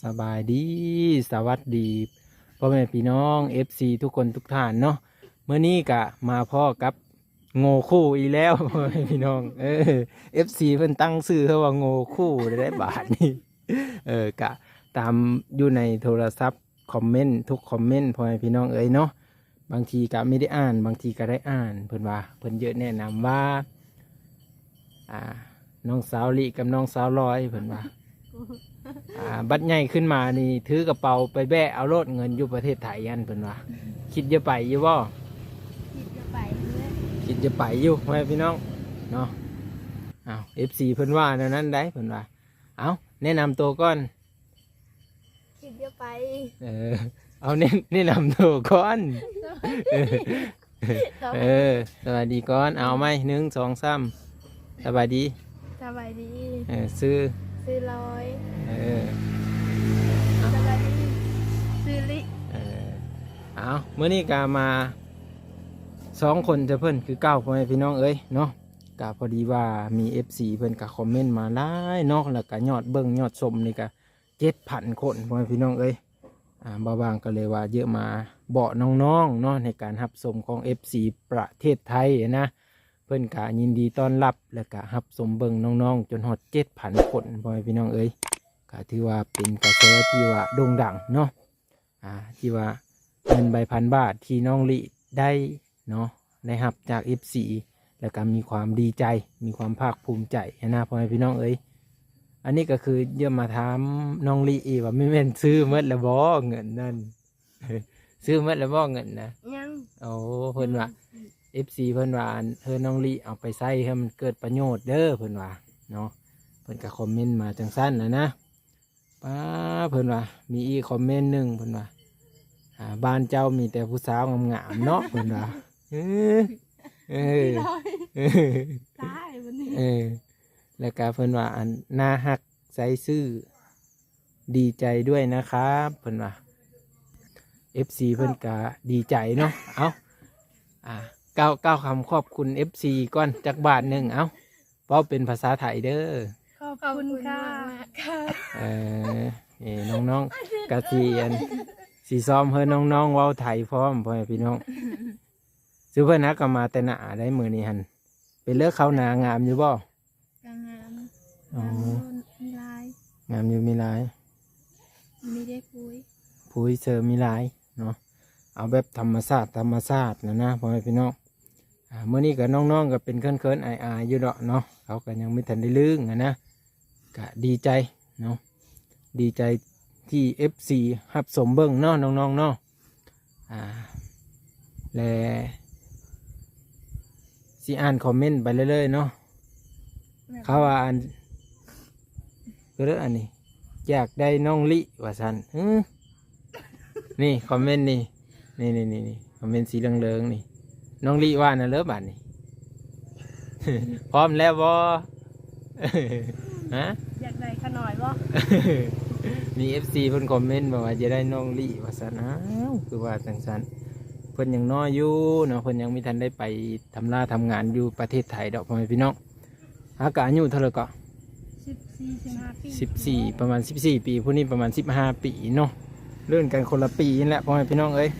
ສະບາຍດີ ສະຫວັດດີ ພໍ່ແມ່ພີ່ນ້ອງ ເອັຟຊີ ທຸກຄົນທຸກທ່ານເນາະ. ມື້ນີ້ກະມາພໍ້ກັບໂງ່ຄູ່ອີກແລ້ວ ພໍ່ແມ່ພີ່ນ້ອງ. ເອີ ເອັຟຊີ ເພິ່ນຕັ້ງຊື່ເຮົາວ່າໂງ່ຄູ່ໄດ້ບາດນີ້. ເອີ ກະຕາມຢູ່ໃນໂທລະສັບ ຄອມເມັນທຸກຄອມເມັນ ພໍ່ແມ່ພີ່ນ້ອງເອີຍເນາະ. ບາງທີກະບໍ່ໄດ້ອ່ານ ບາງທີກະໄດ້ອ່ານ. ເພິ່ນວ່າ ເພິ່ນເຢີະແນະນຳວ່າ ອ່າ ນ້ອງສາວລິກັບນ້ອງສາວລອຍ ເພິ່ນວ່າ ອ່າ ບັດໃຫຍ່ຂຶ້ນມານີ້ ຖືກະເປົາໄປແບະເອົາໂລດເງິນຢູ່ປະເທດໄທຫັ້ນ ເພິ່ນວ່າ. ຄິດຈະໄປຢູ່ບໍ່? ຄິດຈະໄປຢູ່ ຄິດຈະໄປຢູ່ ພໍ່ແມ່ພີ່ນ້ອງເນາະ. ອ້າວ ເອັຟຊີ ເພິ່ນວ່າແນວນັ້ນໃດ ເພິ່ນວ່າ. ເອົ້າ ແນະນຳໂຕກ່ອນ. ຄິດຈະໄປ ເອີ ເອົາ ແນະ ແນະນຳໂຕກ່ອນ. ເອີ ສະບາຍດີກ່ອນ. ເອົາໃໝ່ ໜຶ່ງ ສອງ ສາມ ສະບາຍດີ ສະບາຍດີ. ເອີ ຊື່ ຊື່ລອຍ. ເອີ ສະບາຍດີ ຊື່ລິ. ເອີ ເອົາ ມື້ນີ້ກະມາສອງຄົນ ແຕ່ເພິ່ນຄືເກົ່າ ພໍ່ແມ່ພີ່ນ້ອງເອີຍເນາະ. ກະພໍດີວ່າມີເອັຟຊີ ເພິ່ນກະຄອມເມັນມາຫຼາຍເນາະ ແລ້ວກະຍອດເບິ່ງຍອດຊົມນີ້ກະ ເຈັດພັນຄົນ ພໍ່ແມ່ພີ່ນ້ອງເອີຍ. ອ່າ ບ່າວບາງກໍເລີຍວ່າເຢີະມາບອກນ້ອງໆເນາະ ໃນການຮັບຊົມຂອງເອັຟຊີປະເທດໄທນະ. ເພິ່ນກະຍິນດີຕ້ອນຮັບ ແລ້ວກະຮັບຊົມເບິ່ງນ້ອງໆຈົນຮອດເຈັດພັນຄົນ ພໍ່ແມ່ພີ່ນ້ອງເອີຍ. ກະຖືວ່າເປັນກະແສທີ່ວ່າໂດ່ງດັງເນາະ. ອ່າ ທີ່ວ່າເງິນໃບພັນບາດທີ່ນ້ອງລິໄດ້ເນາະ ໄດ້ຮັບຈາກເອັຟຊີ ແລ້ວກໍມີຄວາມດີໃຈ ມີຄວາມພາກພູມໃຈຫັ້ນນະ ພໍ່ແມ່ພີ່ນ້ອງເອີຍ. ອັນນີ້ກໍຄືຈະມາຖາມນ້ອງລິອີກວ່າ ແມ່ນຊື້ໝົດແລ້ວບໍ່ເງິນນັ້ນ? ຊື້ໝົດແລ້ວບໍ່ເງິນນະ? ຍັງ. ໂອ້ ເພິ່ນວ່າ ຍັງ ເອັຟຊີ ເພິ່ນວ່າ ອັນ ເອີ ນ້ອງລິເອົາໄປໃຊ້ໃຫ້ມັນເກີດປະໂຫຍດເດີ ເພິ່ນວ່າເນາະ. ເພິ່ນກໍຄອມເມັນມາຈັ່ງຊັ້ນນະນະ. ປ້າ ເພິ່ນວ່າ ມີອີກຄອມເມັນໜຶ່ງ ເພິ່ນວ່າ ອ່າ ບ້ານເຈົ້າມີແຕ່ຜູ້ສາວງາມໆເນາະ ເພິ່ນວ່າ. ເອີ ເອີ ຕາຍບັດນີ້. ເອີ ແລ້ວກະເພິ່ນວ່າ ອັນ ໜ້າຮັກໃສ່ຊື່ ດີໃຈດ້ວຍນະຄັບ ເພິ່ນວ່າ. ເອັຟຊີ ເພິ່ນກະດີໃຈເນາະ. ເອົ້າ ອ່າ ກ່າວ ກ່າວຄຳຂອບຄຸນເອັຟຊີກ່ອນຈັກບາດໜຶ່ງ ເອົ້າ. ເວົ້າເປັນພາສາໄທເດີ. ຂອບຄຸນຄ່ະ. ເອີ ເອີ ນ້ອງໆ ກະຊິ ອັນ ຊິຊ້ອມໃຫ້ນ້ອງໆເວົ້າໄທພ້ອມ ພໍ່ແມ່ພີ່ນ້ອງ. ຊື່ເພິ່ນຫາກໍມາແຕ່ໜ້າໄດ໋ມື້ນີ້ຫັ້ນ. ເປັນເລີກເຂົ້າໜ້າງາມຢູ່ບໍ່? ກໍງາມ. ອໍ ງາມຢູ່ ມີລາຍ ງາມຢູ່ມີລາຍ. ມີເດ້ ປຸ້ຍ ປຸ້ຍເສີມີຫຼາຍເນາະ. ເອົາແບບທຳມະຊາດ ທຳມະຊາດນະນະ ພໍ່ແມ່ພີ່ນ້ອງ. ອ່າ ມື້ນີ້ກໍນ້ອງໆກໍເປັນເຂີນໆອາຍໆຢູ່ດອກເນາະ. ເຂົາກໍຍັງບໍ່ທັນໄດ້ລຶ້ງຫັ້ນນະ. ກະດີໃຈເນາະ ດີໃຈທີ່ເອັຟຊີຮັບຊົມເບິ່ງເນາະ ນ້ອງໆເນາະ. ອ່າ ແລະ ຊິອ່ານຄອມເມັນໄປເລື້ອຍໆເນາະ. ເຂົາວ່າ ອັນ ຄືເລື່ອງອັນນີ້ ຢາກໄດ້ນ້ອງລິວ່າຊັ້ນ. ຫື ນີ້ຄອມເມັນນີ້ ນີ້ໆໆ ຄອມເມັນສີເຫຼືອງໆນີ້ ນ້ອງລິວ່ານັ້ນເລີບາດນີ້. ພ້ອມແລ້ວບໍ່? ຮະ ຢາກໄດ້ຂະນ້ອຍບໍ່? ມີເອັຟຊີເພິ່ນຄອມເມັນບອກວ່າຢາກໄດ້ນ້ອງລິວ່າຊັ້ນ. ອ້າວ ຄືວ່າຈັ່ງຊັ້ນ ເພິ່ນຍັງນ້ອຍຢູ່ເນາະ ເພິ່ນຍັງບໍ່ທັນໄດ້ໄປທຳລາທຳງານຢູ່ປະເທດໄທດອກ ພໍ່ແມ່ພີ່ນ້ອງ. ຫາກະອາຍຸເທົ່າໃດເກາະ? ສິບສີ່ ສິບຫ້າປີ. ສິບສີ່ ປະມານສິບສີ່ປີ ຜູ້ນີ້ປະມານສິບຫ້າປີເນາະ ເລື່ອນກັນຄົນລະປີນີ້ແຫຼະ ພໍ່ແມ່ພີ່ນ້ອງເອີຍ.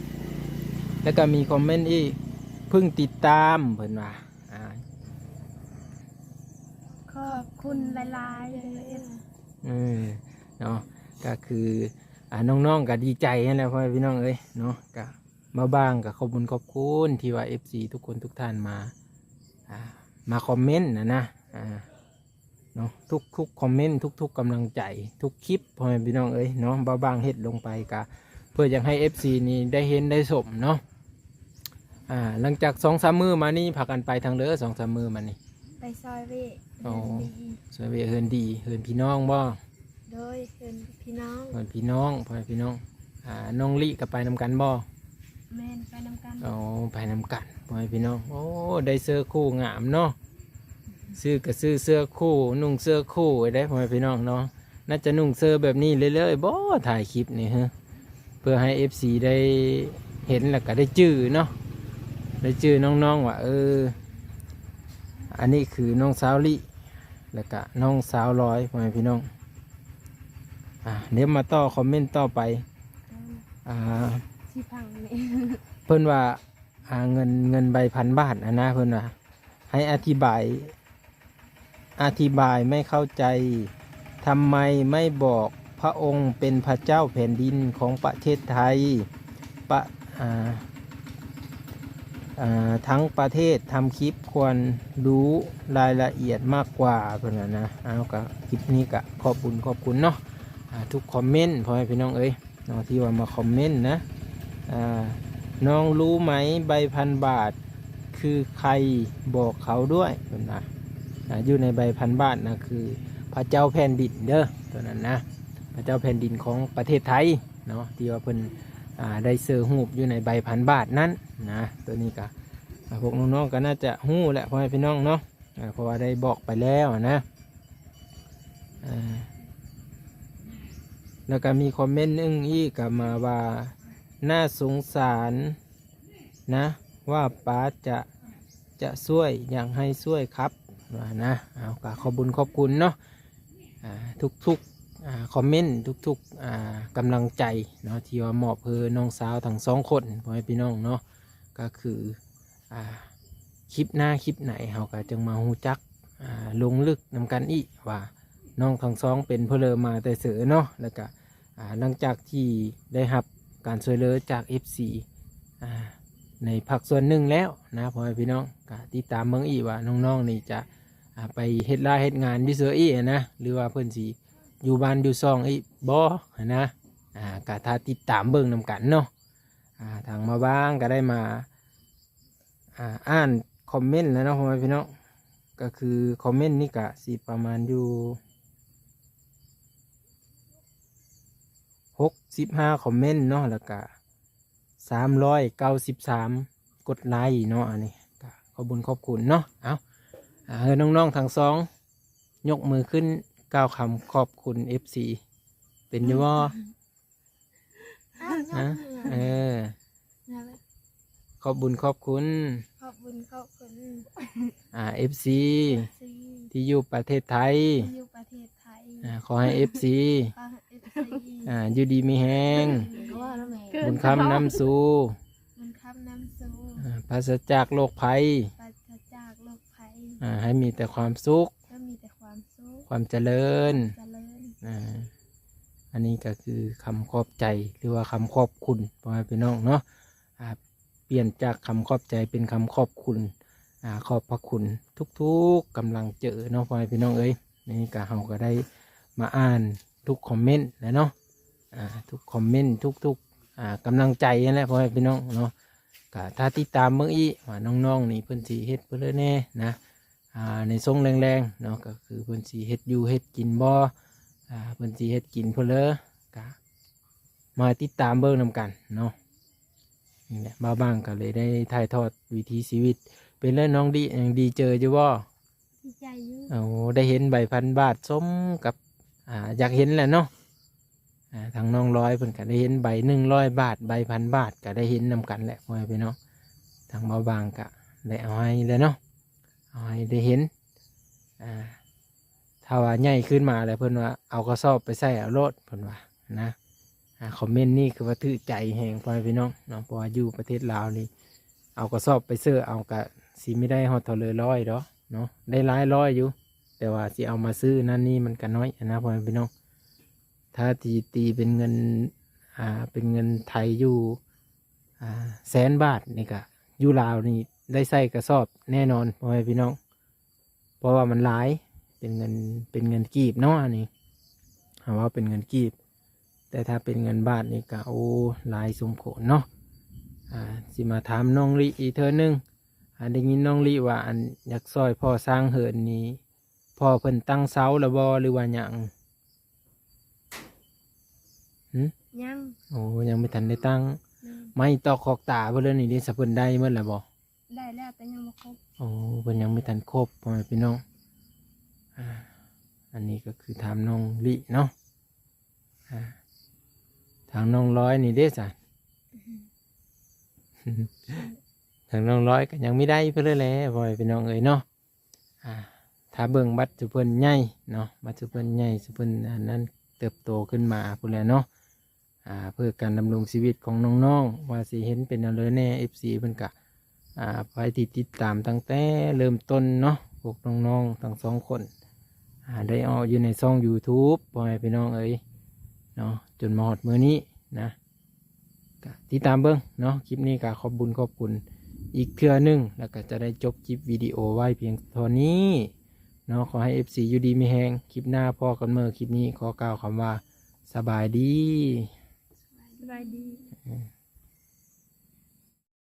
ແລ້ວກໍມີຄອມເມັນອີກ ເພິ່ງຕິດຕາມ ເພິ່ນວ່າ ອ່າ ຂອບຄຸນຫຼາຍໆເດີ. ເອີ ເນາະ ກໍຄື ອ່າ ນ້ອງໆກໍດີໃຈຫັ້ນແຫຼະ ພໍ່ແມ່ພີ່ນ້ອງເອີຍເນາະ. ກໍ ບ່າວບາງກໍຂອບບຸນຂອບຄຸນທີ່ວ່າເອັຟຊີທຸກຄົນທຸກທ່ານມາ ອ່າ ມາຄອມເມັນນະນະ ອ່າ ເນາະ ທຸກໆຄອມເມັນ ທຸກໆກຳລັງໃຈ ທຸກຄລິບ ພໍ່ແມ່ພີ່ນ້ອງເອີຍເນາະ ບ່າວບາງເຮັດລົງໄປກະເພື່ອຢາກໃຫ້ເອັຟຊີນີ້ໄດ້ເຫັນໄດ້ຊົມເນາະ. ອ່າ ຫຼັງຈາກສອງສາມມື້ມານີ້ພາກັນໄປທາງເດີ ສອງສາມມື້ມານີ້? ໄປຊອຍເວະ. ອໍ ເຮືອນດີ. ຊອຍເວະເຮືອນດີ ເຮືອນພີ່ນ້ອງບໍ່? ໂດຍ ເຮືອນພີ່ນ້ອງ. ເຮືອນພີ່ນ້ອງ ພໍ່ແມ່ພີ່ນ້ອງ. ອ່າ ນ້ອງລິກໍໄປນຳກັນບໍ່? ແມ່ນ ໄປນຳກັນ. ອໍ ໄປນຳກັນ ພໍ່ແມ່ພີ່ນ້ອງ. ໂອ້ ໄດ້ເສື້ອຄູ່ງາມເນາະ ຊື້ກໍຊື້ເສື້ອຄູ່ ນຸ່ງເສື້ອຄູ່ໄດ້ ພໍ່ແມ່ພີ່ນ້ອງເນາະ. ໜ້າຈະນຸ່ງເສື້ອແບບນີ້ເລື້ອຍໆບໍ່ ຖ່າຍຄລິບນີ້ ເພື່ອໃຫ້ເອັຟຊີໄດ້ເຫັນ ແລ້ວກໍໄດ້ຈື່ເນາະ ໄດ້ຈື່ນ້ອງໆວ່າ ເອີ ອັນນີ້ຄືນ້ອງສາວລິ ແລ້ວກະນ້ອງສາວລອຍ ພໍ່ແມ່ພີ່ນ້ອງ. ອ່າ ດຽວມາຕໍ່ຄອມເມັນຕໍ່ໄປ. ອ່າ ຊິພັງນີ້ ເພິ່ນວ່າ ອ່າ ເງິນ ເງິນໃບພັນບາດຫັ້ນນະ ເພິ່ນວ່າ ໃຫ້ອະທິບາຍ ອະທິບາຍໄມ່ເຂົ້າໃຈ ທຳໄມໄມ່ບອກພະອົງເປັນພະເຈົ້າແຜ່ນດິນຂອງປະເທດໄທ ປະ ອ່າ ອ່າ ທັງປະເທດ ທຳຄລິບຄວນຮູ້ລາຍລະອຽດມາກກວ່າ ເພິ່ນວ່ານະ. ເອົາ ກະຄລິບນີ້ກະຂອບບຸນຂອບຄຸນເນາະ ອ່າ ທຸກຄອມເມັນ ພໍ່ແມ່ພີ່ນ້ອງເອີຍ ເນາະ ທີ່ວ່າມາຄອມເມັນນະ. ອ່າ ນ້ອງຮູ້ໄໝໃບພັນບາດຄືໃຄ ບອກເຂົາດ້ວຍ ເພິ່ນວ່າ. ອ່າ ຢູ່ໃນໃບພັນບາດນະ ຄືພະເຈົ້າແຜ່ນດິນເດີ ໂຕນັ້ນນະ ພະເຈົ້າແຜ່ນດິນຂອງປະເທດໄທເນາະ ທີ່ວ່າເພິ່ນ ອ່າ ໄດ້ເຊີຮູບຢູ່ໃນໃບພັນບາດນັ້ນນະ. ໂຕນີ້ກະ ອ່າ ພວກນ້ອງໆກໍໜ້າຈະຮູ້ແຫຼະ ພໍ່ແມ່ພີ່ນ້ອງເນາະ ອ່າ ເພາະວ່າໄດ້ບອກໄປແລ້ວນະ. ອ່າ ແລ້ວກໍມີຄອມເມັນໜຶ່ງອີກ ກໍມາວ່າ ໜ້າສົງສານນະ ວ່າປ້າຈະ ຈະຊ່ວຍ ຢາກໃຫ້ຊ່ວຍຄັບ ວ່ານະ. ເອົາ ກໍຂອບບຸນຂອບຄຸນເນາະ ອ່າ ທຸກໆ ອ່າ ຄອມເມັນ ທຸກໆ ອ່າ ກຳລັງໃຈເນາະ ທີ່ວ່າມອບໃຫ້ນ້ອງສາວທັງສອງຄົນ ພໍ່ແມ່ພີ່ນ້ອງເນາະ. ກໍຄື ອ່າ ຄລິບໜ້າຄລິບໃນເຮົາກໍຈຶ່ງມາຮູ້ຈັກ ອ່າ ລົງເລິກນຳກັນອີກວ່າ ນ້ອງທັງສອງເປັນຜູ້ເລີມາແຕ່ເສເນາະ. ແລ້ວກະ ອ່າ ຫຼັງຈາກທີ່ໄດ້ຮັບການຊ່ວຍເຫຼືອຈາກເອັຟຊີ ອ່າ ໃນພາກສ່ວນໜຶ່ງແລ້ວນະ ພໍ່ແມ່ພີ່ນ້ອງ ກະຕິດຕາມເບິ່ງອີກວ່ານ້ອງໆນີ້ຈະ ອ່າ ໄປເຮັດລາເຮັດງານຢູ່ເຊີອີກນະ ຫຼືວ່າເພິ່ນຊິຢູ່ບ້ານຢູ່ຊ່ອງອີກບໍ່ຫັ້ນນະ. ອ່າ ກະຖ້າຕິດຕາມເບິ່ງນຳກັນເນາະ. ອ່າ ທາງບ່າວບາງກໍໄດ້ມາ ອ່າ ອ່ານຄອມເມັນແລ້ວເນາະ ພໍ່ແມ່ພີ່ນ້ອງ. ກໍຄືຄອມເມັນນີ້ກະຊິປະມານຢູ່ຫົກສິບຫ້າຄອມເມັນເນາະ ແລ້ວກະສາມຮ້ອຍເກົ້າສິບສາມກົດໄລເນາະ. ອັນນີ້ກະຂອບບຸນຂອບຄຸນເນາະ. ເອົາ ອ່າ ໃຫ້ນ້ອງໆທັງສອງຍົກມືຂຶ້ນກ່າວຄຳຂອບຄຸນເອັຟຊີ ເປັນຢູ່ບໍ່? ຮະ? ເອີ ຂອບບຸນຂອບຄຸນ ຂອບບຸນຂອບຄຸນ ອ່າ ເອັຟຊີ ເອັຟຊີ ທີ່ຢູ່ປະເທດໄທ ທີ່ຢູ່ປະເທດໄທ ອ່າ ຂໍໃຫ້ເອັຟຊີ ຂໍໃຫ້ເອັຟຊີ ອ່າ ຢູ່ດີມີແຮງ ບຸນຄຳນຳສູ່ ບຸນຄຳນຳສູ່ ອ່າ ປາສະຈາກໂລກໄພ ປາສະຈາກໂລກໄພ ອ່າ ໃຫ້ມີແຕ່ຄວາມສຸກ ໃຫ້ມີແຕ່ຄວາມສຸກ ຄວາມຈະເລີນ ຈະເລີນ ອ່າ ອັນນີ້ກໍຄືຄຳຂອບໃຈ ຫຼືວ່າຄຳຂອບຄຸນ ພໍ່ແມ່ພີ່ນ້ອງເນາະ. ອ່າ ປ່ຽນຈາກຄຳຂອບໃຈເປັນຄຳຂອບຄຸນ ອ່າ ຂອບພະຄຸນທຸກໆກຳລັງເຈີເນາະ ພໍ່ແມ່ພີ່ນ້ອງເອີຍ. ນີ້ກໍເຮົາກໍໄດ້ມາອ່ານທຸກຄອມເມັນແຫຼະເນາະ ອ່າ ທຸກຄອມເມັນ ທຸກໆ ອ່າ ກຳລັງໃຈຫັ້ນແຫຼະ ພໍ່ແມ່ພີ່ນ້ອງເນາະ. ກໍຖ້າຕິດຕາມເບິ່ງອີກວ່ານ້ອງໆນີ້ເພິ່ນຊິເຮັດເພື່ອແນວໃດນະ ອ່າ ໃນຊ່ວງແລງໆເນາະ ກໍຄືເພິ່ນຊິເຮັດຢູ່ເຮັດກິນບໍ່ ອ່າ ເພິ່ນຊິເຮັດກິນເພື່ອໃດ ກະມາຕິດຕາມເບິ່ງນຳກັນເນາະ. ນີ້ແຫຼະ ບ່າວບາງກໍເລີຍໄດ້ຖ່າຍທອດວິຖີຊີວິດ. ເປັນແລ້ວນ້ອງດີ ຍັງດີເຈີຢູ່ບໍ່? ດີໃຈຢູ່. ໂອ້ ໄດ້ເຫັນໃບພັນບາດສົມກັບ ອ່າ ຢາກເຫັນແຫຼະເນາະ. ອ່າ ທາງນ້ອງລອຍເພິ່ນກໍໄດ້ເຫັນໃບໜຶ່ງຮ້ອຍບາດ ໃບພັນບາດກໍໄດ້ເຫັນນຳກັນແຫຼະ ພໍ່ແມ່ພີ່ນ້ອງ. ທາງບ່າວບາງກໍໄດ້ເອົາໃຫ້ແລ້ວເນາະ ເອົາໃຫ້ໄດ້ເຫັນ. ອ່າ ຖ້າວ່າໃຫຍ່ຂຶ້ນມາແລ້ວ ເພິ່ນວ່າເອົາກະສອບໄປໃສ່ເອົາໂລດ ເພິ່ນວ່ານະ. ອ່າ ຄອມເມັນນີ້ຄືວ່າຖືກໃຈແຮງ ພໍ່ແມ່ພີ່ນ້ອງເນາະ ເພາະວ່າຢູ່ປະເທດລາວນີ້ ເອົາກະສອບໄປເສີເອົາ ກະຊິມີໄດ້ຮອດເທົ່າເລີຮ້ອຍດອກເນາະ ໄດ້ຫຼາຍຮ້ອຍຢູ່ ແຕ່ວ່າຊິເອົາມາຊື້ນັ້ນນີ້ມັນກະໜ້ອຍຫັ້ນນະ ພໍ່ແມ່ພີ່ນ້ອງ. ຖ້າທີ່ຕີເປັນເງິນ ອ່າ ເປັນເງິນໄທຢູ່ ອ່າ ແສນບາດນີ້ກະ ຢູ່ລາວນີ້ໄດ້ໃສ່ກະສອບແນ່ນອນ ພໍ່ແມ່ພີ່ນ້ອງ ເພາະວ່າມັນຫຼາຍ ເປັນເງິນ ເປັນເງິນກີບເນາະ. ອັນນີ້ເຮົາເວົ້າເປັນເງິນກີບ ແຕ່ຖ້າເປັນເງິນບາດນີ້ກະ ໂອ້ ຫຼາຍສົມຄວນເນາະ. ອ່າ ຊິມາຖາມນ້ອງລິອີກເທື່ອໜຶ່ງ. ອ່າ ໄດ້ຍິນນ້ອງລິວ່າ ອັນ ຢາກຊ່ອຍພໍ່ສ້າງເຮືອນນີ້ ພໍ່ເພິ່ນຕັ້ງເສົາແລ້ວບໍ່ ຫຼືວ່າຫຍັງ? ຫຶ? ຍັງ. ໂອ້ ຍັງບໍ່ທັນໄດ້ຕັ້ງ. ແມ່ນ. ໄມ້ຕອກຂອກຕາເພິ່ນເລີຍນີ້ເດ້ ສະເພິ່ນໄດ້ໝົດແລ້ວບໍ່? ໄດ້ແລ້ວ ແຕ່ຍັງບໍ່ຄົບ. ໂອ້ ເພິ່ນຍັງບໍ່ທັນຄົບ ພໍ່ແມ່ພີ່ນ້ອງ. ອ່າ ອັນນີ້ກໍຄືຖາມນ້ອງລິເນາະ. ອ່າ ທາງນ້ອງລອຍນີ້ເດ້ສະ? ທາງນ້ອງລອຍກໍຍັງບໍ່ໄດ້ເພິ່ນເລີຍແຫຼະ ພໍ່ແມ່ພີ່ນ້ອງເອີຍເນາະ. ອ່າ ຖ້າເບິ່ງບັດຊຸເພິ່ນໃຫຍ່ເນາະ ບັດຊຸເພິ່ນໃຫຍ່ ຊຸເພິ່ນອັນນັ້ນ ເຕີບໂຕຂຶ້ນມາພຸ້ນແຫຼະເນາະ ອ່າ ເພື່ອການດຳລົງຊີວິດຂອງນ້ອງໆ ວ່າຊິເຫັນເປັນແນວໃດແດ່ ເອັຟຊີເພິ່ນກະ ອ່າ ໃຜທີ່ຕິດຕາມຕັ້ງແຕ່ເລີ່ມຕົ້ນເນາະ ພວກນ້ອງໆທັງສອງຄົນ ອ່າ ໄດ້ອອກຢູ່ໃນຊ່ອງຢູທູບ ພໍ່ແມ່ພີ່ນ້ອງເອີຍເນາະ ຈົນມາຮອດມື້ນີ້ນະ ກະຕິດຕາມເບິ່ງເນາະ. ຄລິບນີ້ກະຂອບບຸນຂອບຄຸນອີກເທື່ອໜຶ່ງ ແລ້ວກະຈະໄດ້ຈົບຄລິບວິດີໂອໄວ້ພຽງເທົ່ານີ້ເນາະ. ຂໍໃຫ້ເອັຟຊີຢູ່ດີມີແຮງ ຄລິບໜ້າພໍ້ກັນໃໝ່. ຄລິບນີ້ຂໍກ່າວຄຳວ່າ ສະບາຍດີ. ສະບາຍດີ.